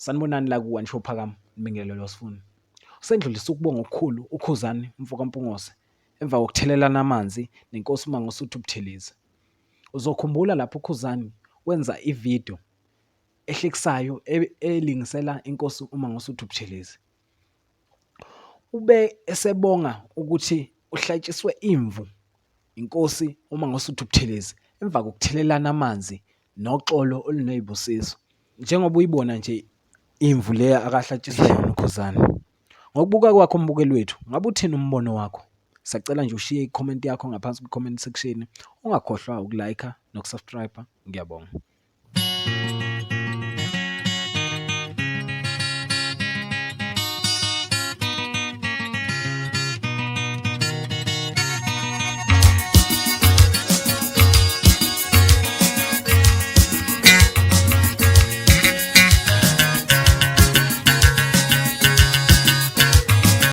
Sanibonani la ku-One Show Phakama, nibingelelwa sifuni. Usendlulise ukubonga okukhulu uKhuzani umfoka Mpungose emva kokuthelelana amanzi nenkosi uMangosuthu Buthelezi. Uzokhumbula lapho uKhuzani wenza ividiyo ehlekisayo elingisela inkosi uMangosuthu Buthelezi. Ube esebonga ukuthi uhlatshiswe imvu inkosi uMangosuthu Buthelezi emva kokuthelelana amanzi noxolo olunezibusiso. Njengoba uyibona nje imvu le akahlatshiswa yona uKhuzani. Ngokubuka kwakho mbukeli wethu, ngabe uthini umbono wakho? Siyacela nje ushiye i-comment yakho ngaphansi kwi-comment section. Ungakhohlwa uku-like noku-subscribe. Ngiyabonga.